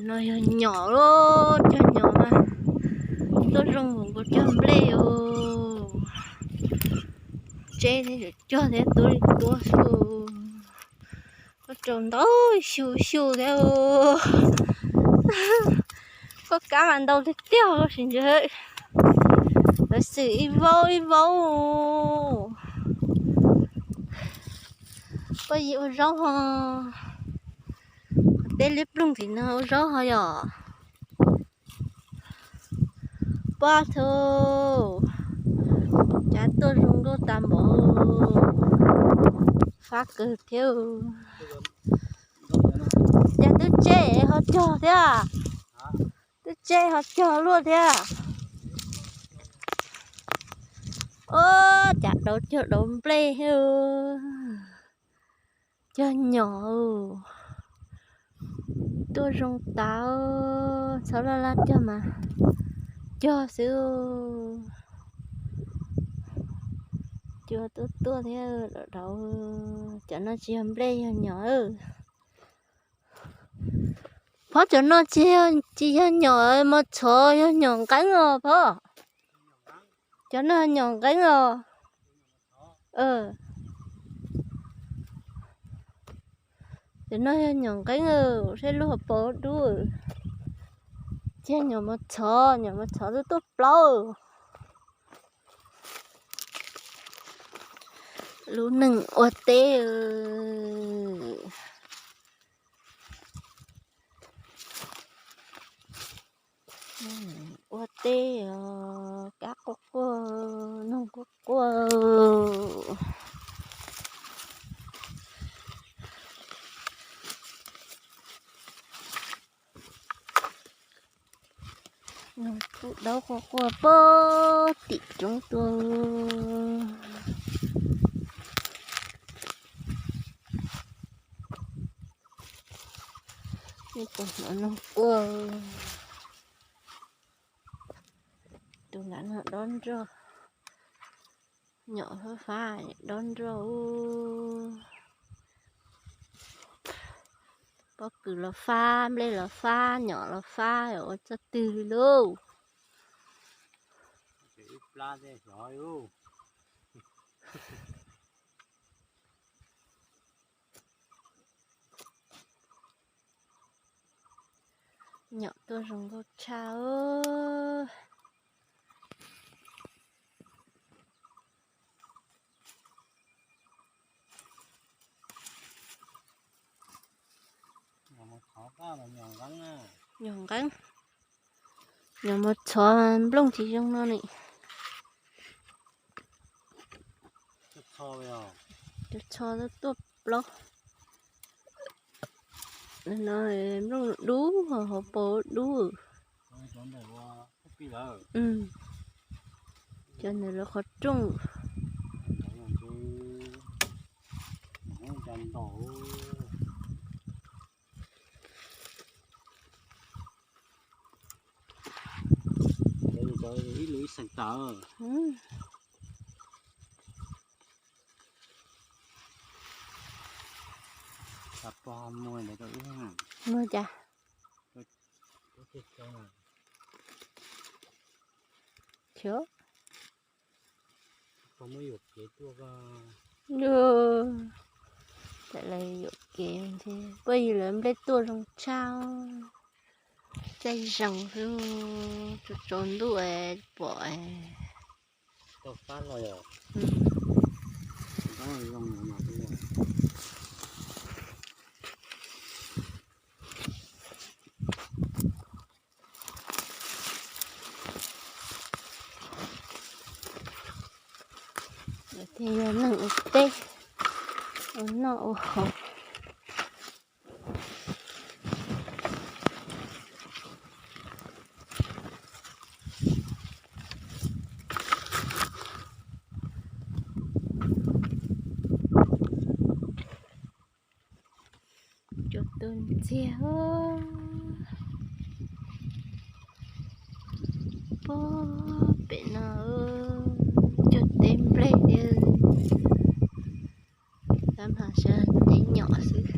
No yog nyom los, cog nyom mas tuaj zoo nkaus cog nplej os. Tseb thiab cog thiab tuab li tuab xwb. Koj rau ntau xyu xyu thiab. Koj kab mas ntau tiag tiag sim ntshe. Lawv xwm ib vaub ib vaub. Poj yim ua zaub ho, qhov teb liab ploog tim no ua zaub ho yom. Pab thaum cas tuaj zoo nkauj tas npaum, fab kawg thiab. Cas twb tseb ho cog thiab, twb tseb ho cog luaj thiab. Ua cas dauv cog dauv nplej thiab. Cog nyom, tuaj zoo tas, txhob laj laj cog mas cog xwb. Cua tuaj tuaj thiab dauv, cov no tsis yog nplej yog nyom. Phob, cov no tsis yog nyom mos txhov, yog nyom nqeeb os Phob. Cov no nyom nqeeb os. Cov no yog nyom nqeeb, seb luag pov dub. Tsis yog nyom mos txhov, nyom mos txhov twb tuaj plaub. Lub neej ua teb, ua teb os, kab quaj quaj, noog quaj quaj. Noog kub daub quaj quaj puag tim roob tuaj. Ib tug hnov noog quaj. Tus nram no dob nroj, nyom fab fab dob nroj. Pob kws los fab, nplej los fab, nyom los fab, ua txoj twg li lauj. Nyom tuaj zoo nkauj tshaj. Nyom nqeeb, nyom mos txhov nplooj tsis zoo no ni. Cov txho tuaj tuaj plaub. No nplooj dub, hauv paus dub. Cov ntawd lawv qhov rooj. Ib lub ib xeem tawm. Muag cas? Khiav. Tam lawv yuam kev, poj yig lawv nplej tuaj zoo tshaj. Caij zoo xwb, tsaus ntuj pom. Lawv thiaj yog neeg ua teb, ua noj ua haus. Cua tuaj ntxiag. Puag pem no cog teb nplej thiab. Tab mas sawv teb nyom xwb.